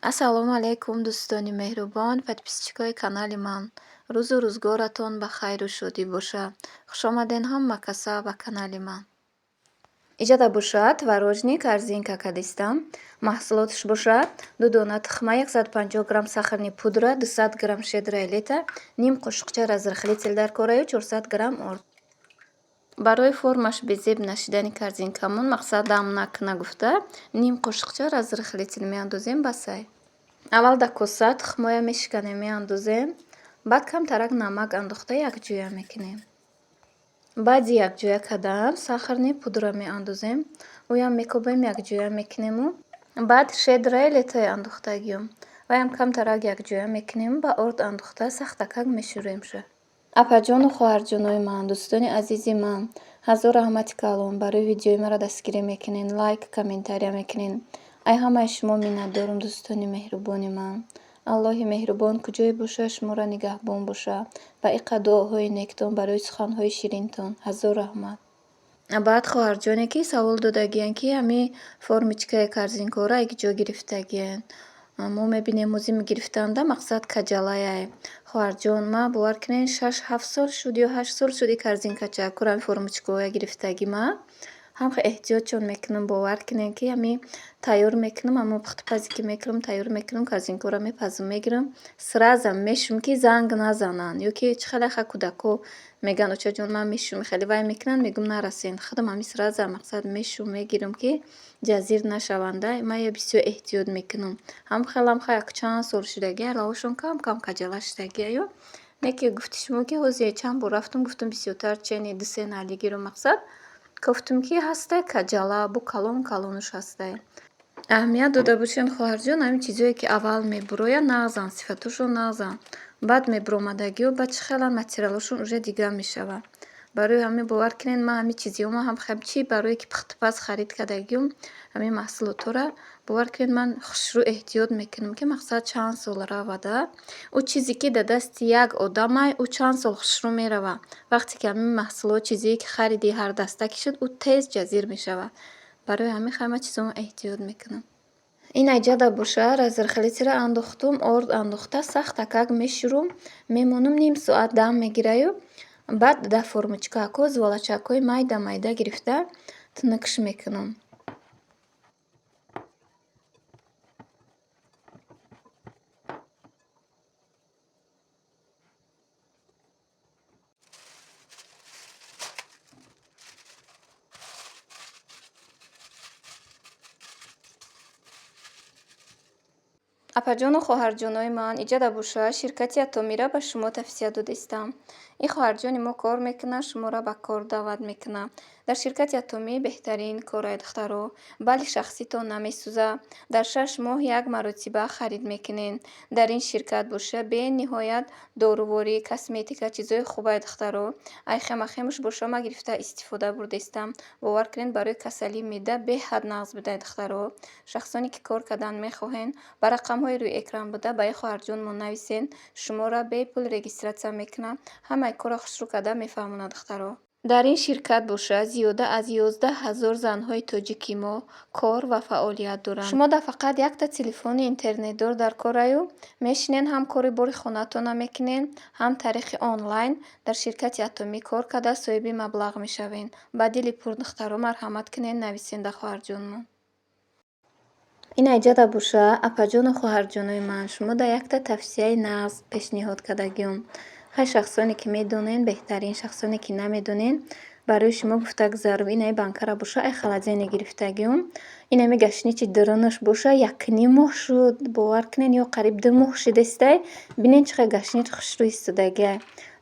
Ассалому алайкум, дӯстони меҳрубон, подписчикои канали ман. Рӯзу рӯзгоратон ба хайру шодӣ боша. Хушомаден ҳама каса ба канали ман. Иҷада бошад творожный корзинка кадистам. Маҳсулоташ бошад: ду дона тухма, 150 грамм сахарный пудра, 200 грамм щедрое лето, ним қошуқча разрыхлитель дар кораю, 400 грамм орд. Барои формаш безеб нашидани корзинкамон, мақсад дам накуна гуфта, ним қошуқча разрыхлитель меандозем ба сай. Аввал дар коса тухмоя мешиканем, меандозем, баъд камтарак намак андохта якҷоя мекунем. Баъди якҷоя кардан сахарный пудра меандозем, ӯям мекобем, якҷоя мекунему, баъд щедрое летои андохтагиём, ваям камтарак якҷоя мекунем, ба орд андохта сахтакак мешӯремша. Апаҷону хоҳарҷонои ман, дӯстони азизи ман, ҳазор раҳмати калон барои видеои маро дастгирӣ мекунен, лайк, комментария мекунен. Ай ҳамаи шумо миннатдорум, дӯстони меҳрубони ман. Аллоҳи меҳрубон куҷое боша, шуморо нигаҳбон боша. Ба иқа дуоҳои нектон, барои суханҳои ширинтон ҳазор раҳмат. Баъд хоҳарҷоне ки савол додагиянд, ки ҳами формочкаи корзинкаҳоро як ҷо гирифтагиянд. Мо мебинем, озим гирифтанда мақсад каҷалаяй. Хоҳарҷон, ман, бовар кунед, 6-7 сол шуд ё 8 сол шуд, и корзинкача курами формочкаҳоя гирифтагӣ, ман ҳам эҳтиётшон мекунам. Бовар кунед, ки ҳами тайёр мекунам, ҳамо пухтупазе ки мекунам, тайёр мекунам, корзинкаҳоро мепазум, мегирам, сразу мешум, ки занг назананд ё ки чӣ хеле ха кӯдакҳо мегӯянд: «Очаҷон, ман мешум», хеле вай мекунанд, мегӯм: «Нарасен». Худам ҳами сразу мақсад мешум, мегирам, ки ҷазир нашаванда. Ман я бисёр эҳтиёт мекунам. Ҳам хелам ха як чанд сол шудагӣ, лавошон кам кам каҷала шудагиаю. Не ки гуфти шумо, ки ҳозир чанд бор рафтум, гуфтум, бисёртар чени ду-се налӣ гирам, мақсад гуфтум, ки ҳастай каҷала, бу калон калонуш ҳастай. Аҳамият дода бошед, хоҳарҷон, ҳамин чизое ки аввал мебуроянд, нағзанд, сифатошон нағзанд. Баъд мебуромадагиҳо баъд чӣ хеланд, материалҳошон уже дигар мешавад. Барои ҳамин, бовар кунед, ман ҳамин чизиҳома ҳам чӣ барое ки пухтупаз харид кардагиюм, ҳамин маҳсулотҳоро, бовар кунед, ман хушрӯ эҳтиёт мекунам, ки мақсад чанд сол равада. Ӯ чизе ки дар дасти як одамай, ӯ чанд сол хушрӯ меравад. Вақте ки ҳамин маҳсулот, чизое ки харидӣ, ҳардаста ки шуд, ӯ тез ҷазир мешавад. Барои ҳамин хай ман чизома эҳтиёт мекунам. Ин айҷада боша разрыхлителро андохтум, орд андохта сахтакак мешӯрум, мемонум, ним соат дам мегираю, баъд дар формочкаҳо зувалачакҳои майда майда гирифта тунукш мекунам. Апаҷону хоҳарҷонои ман, иҷада боша ширкати Атомира ба шумо тавсия додистам. Ин хоҳарҷони мо кор мекунад, шуморо ба кор даъват мекунад. Дар ширкати Атомӣ беҳтарин корай, духтаро, бали шахситон намесӯзад. Дар 6 моҳ як маротиба харид мекунед. Дар ин ширкат боша бениҳоят доруворӣ, косметика, чизои хубай, духтаро. Ай хемахемуш боша ма гирифта истифода бурдестам. Бовар кунед, барои касалии меъда беҳад нағз будай, духтаро. Шахсоне ки кор кардан мехоҳед, ба рақамҳои рӯи экран буда ба ин хоҳарҷонмон нависед, шуморо бепул регистрация мекунад, ҳамаи корро хушрӯ карда мефаҳмонад, духтаро. Дар ин ширкат боша зиёда аз 11 000 занҳои тоҷики мо кор ва фаъолият доранд. Шумо дар фақат якта телефони интернетдор дар кораю мешинен, ҳам кори бори хонатона мекунен, ҳам тариқи онлайн дар ширкати Атомӣ кор карда соҳиби маблағ мешавен. Ба дили пур, духтаро, марҳамат кунен, нависен дар хоҳарҷонмон. Ин айҷада боша, апаҷону хоҳарҷонои ман, шумо дар якта тавсияи нағз пешниҳод кардагиём. Хай, шахсоне ки медонен, беҳтарин, шахсоне ки намедонен, барои шумо гуфта гузарум. Инаи банкара боша ай холодильник гирифтагиём. Инами гашничи дурунаш боша якним моҳ шуд, бовар кунед, ё қариб 2 моҳ шудестай. Бинед, чӣ қадр гашнич хушрӯ истодагиай.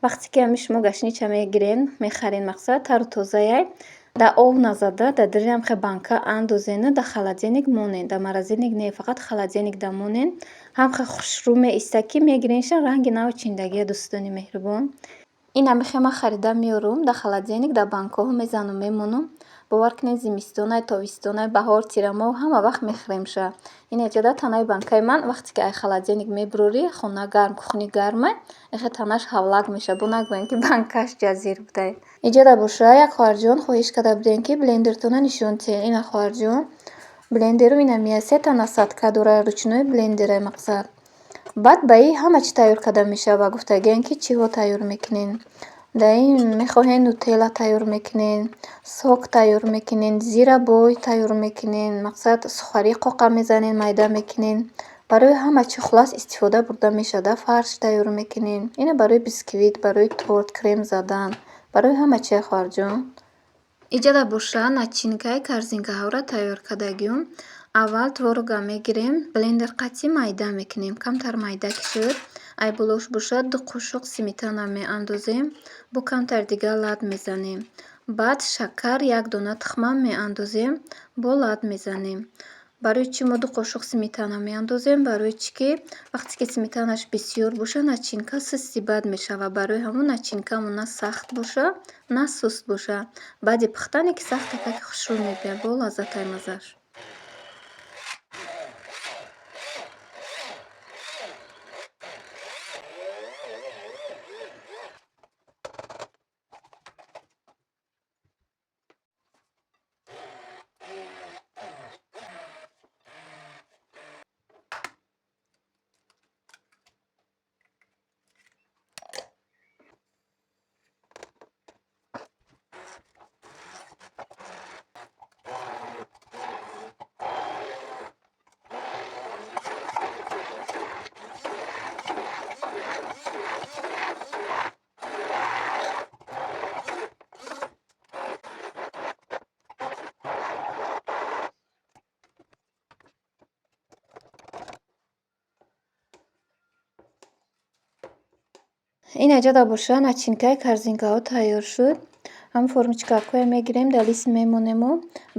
Вақте ки ҳами шумо гашнича мегирен, мехарен, мақсад тару тозаяй, дар об назада, дар дари ҳамхе банка андозену дар холодильник монен, дар морозильник не, фақат холодильник да монен, ҳамхе хушрӯ меистад, ки мегиренша, ранги наву чиндагия, дӯстони меҳрубон. Ин ҳамихе ман харида меорум, дар холодильник дар банкаҳо мезанам, мемонам. Бовар кунед, зимистонай, тобистонай, баҳор, тирамоҳ, ҳама вақт мехӯремша. Ин эҷода танаи банкаи ман, вақте ки ай холодильник мебурорӣ, хона гарм, кухни гармай, эхе танаш ҳавлак мешавад. Бо нагӯем, ки банкааш ҷазир будай. Иҷода боша як хоҳарҷон хоҳиш карда будем, ки блендертона нишон диҳем. Ина, хоҳарҷон, Блендерум инамия сета насадка дора, ручной блендере мақсад. Баъд ба ин ҳама чӣ тайёр карда мешавад. Гуфтагиян, ки чиҳо тайёр мекунен. Дар ин мехоҳен нутелла тайёр мекунен, сок тайёр мекунен, зирабой тайёр мекунен, мақсад сухари қоқа мезанен, майда мекунен. Барои ҳама чӣ хуллас истифода бурда мешавад. Фарш тайёр мекунем. Ина барои бисквит, барои торт, крем задан. Барои ҳама чия, хоҳарҷон. Иҷада боша начинкаи корзинкаҳоро тайёр кардагиюм. Аввал творога мегирем, блендер қатъи майда мекунем. Камтар майда ки шуд, ай болош бошад 2 қошуқ сметана меандозем, бо камтар дига лат мезанем. Баъд шакар, як дона тухмам меандозем, бо лат мезанем. Барои чӣ мо 2 қошуқ сметана меандозем? Барои чӣ ки вақте ки сметанаш бисёр боша, начинка сусти бад мешавад. Барои ҳамон начинкамон на сахт боша, на суст боша. Баъди пухтане ки сахт такаки хушрӯ мебиёд, бо лаззатай маззаш. Ин аҷада боша начинкаи корзинкаҳо тайёр шуд. Ҳам формочкакҳое мегирем, дар лист мемонему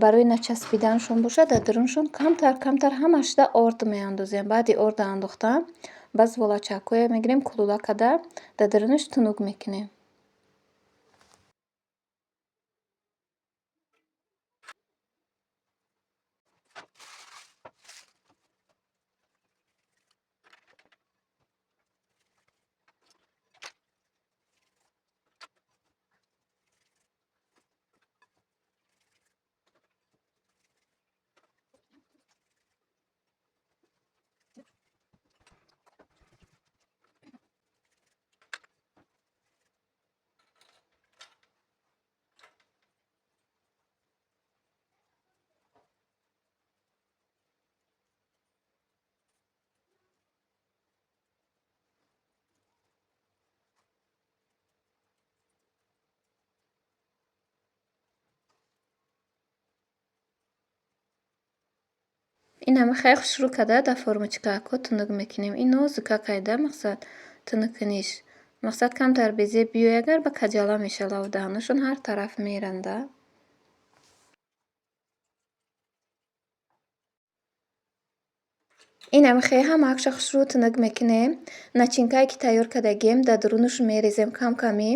барои начаспиданашон боша дар дарунашон камтар камтар ҳамашда орд меандозем. Баъди орда андохтан баъд зуволачакҳое мегирем, кулула карда дар дарунаш тунук мекунем. Ин ҳама хеле хушрӯ карда дар формочкаҳо тунук мекунем. Ин нозука кайда мақсад тунуккуниш. Мақсад камтар безеб биёй агар ба каҷала мешава даҳанашон ҳар тараф меранда. Ин ҳама хеле ҳамаакша хушрӯ тунук мекунем. Начинкае ки тайёр кардагием дар дарунаш мерезем кам-камӣ.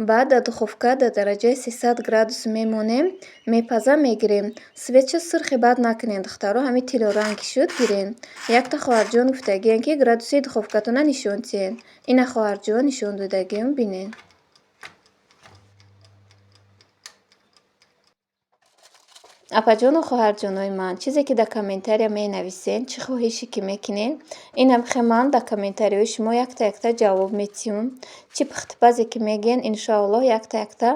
Баъд дар духовка дар дараҷаи 300 градус мемонем, мепаза мегирем. Светша сурхи бад накунед, духтаро, ҳамин тиллоранг ки шуд гирен. Якта хоҳарҷон гуфтагиен, ки градуси духовкатона нишон диҳен. Ина хоҳарҷон нишон додагием, бинен. Апаҷону хоҳарҷонои ман, чизе ки дар комментария менависен, чӣ хоҳише ки мекунен, инам хе ман дар комментариҳои шумо якта-якта ҷавоб метиҳум. Чӣ пухтупазе ки мегӯен, иншоаллоҳ якта-якта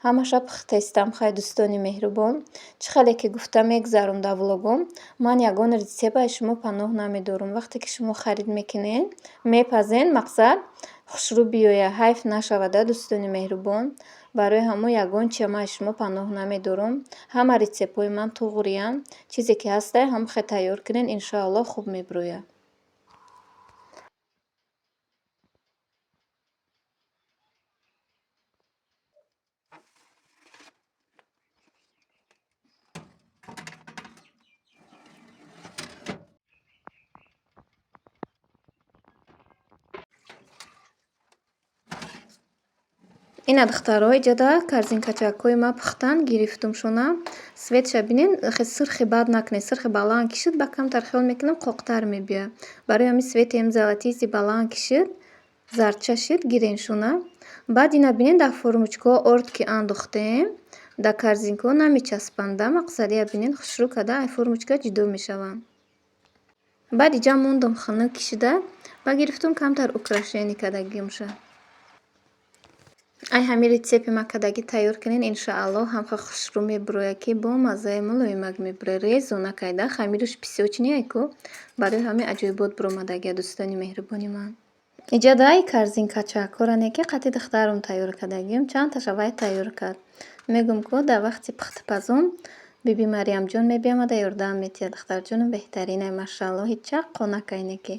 ҳамаша пухтаистам. Хай, дӯстони меҳрубон, чӣ хеле ки гуфта мегзарум дар влогом, ман ягон рецепт шумо паноҳ намедорум. Вақте ки шумо харид мекунен, мепазен, мақсад хушрӯ биёяд, ҳайф нашавада, дӯстони меҳрубон. Барои ҳамон ягон чия ман аз шумо паноҳ намедорум. Ҳама рецептҳои ман туғриянд. Чизе ки ҳастай ҳам хе тайёр кунен, иншоаллоҳ хуб мебирояд. Ина духтаро, иҷода корзинкачакҳои ма пухтан гирифтумшона. Светша бинен, хе сурхи бад накунед. Сурхи баланд ки шуд, ба камтар хиёл мекунам қоқтар мебиёяд. Барои ҳамин свети ҳам золотистый баланд ки шуд, зардча шуд, гиреншона. Баъд ина бинен дар формочкаҳо орд ки андохтем, Дар корзинкаҳо намечаспанд, мақсад я бинед, хушрӯ карда ай формочка ҷудо мешаванд. Баъд иҷа мондум хунук кишида, ба гирифтум камтар украшение кардагимша. Ай ҳамин рецепти ма кардагӣ тайёр кунед, иншоаллоҳ ҳамха хушрӯ мебурояд, ки бо маззаи мулоимак мебурояд. Резона кайда, хамираш песочный ай ку, барои ҳамин аҷоибот буромадагия, дӯстони меҳрубони ман. Иҷа дай корзинкачакҳоро не ки қати духтарам тайёр кардагим, чандташа вай тайёр кард. Мегӯм ку, дар вақти пухтупазон биби Марьямҷон мебиямада, ёрдам метиҳад. Духтарҷонам беҳтаринай, машааллоҳ, ҳеҷ чаққо накайне ки.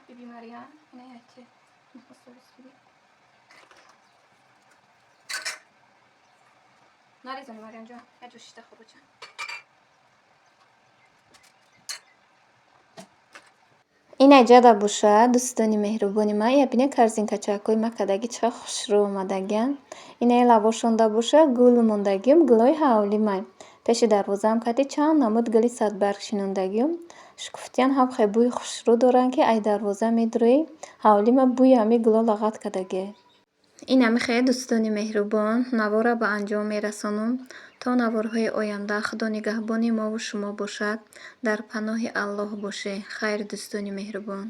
Биби Марьям, нарезони, Марьямҷон, як ҷо шишта хӯроча. Ин аҷада бошад, дӯстони меҳрубони ман, я бинед, корзинкачакҳои ма кардагӣ чӣ қадр хушрӯ омадагиянд. Инаи лавошонда боша, гул мондагиюм, гулҳои ҳавлимай. Пеши дарвозаам кати чанд намуд гули садбарг шинондагиюм. Шукуфтиян ҳам хеле бӯи хушрӯ доранд, ки ай дарвоза медурӯӣ, ҳавлима бӯи ҳамин гулҳо лағат кардагиай. Ин ҳами хел, дӯстони меҳрубон, наворро ба анҷом мерасонам. То наворҳои оянда Худо нигаҳбони мову шумо бошад. Дар паноҳи Аллоҳ бошед. Хайр, дӯстони меҳрубон.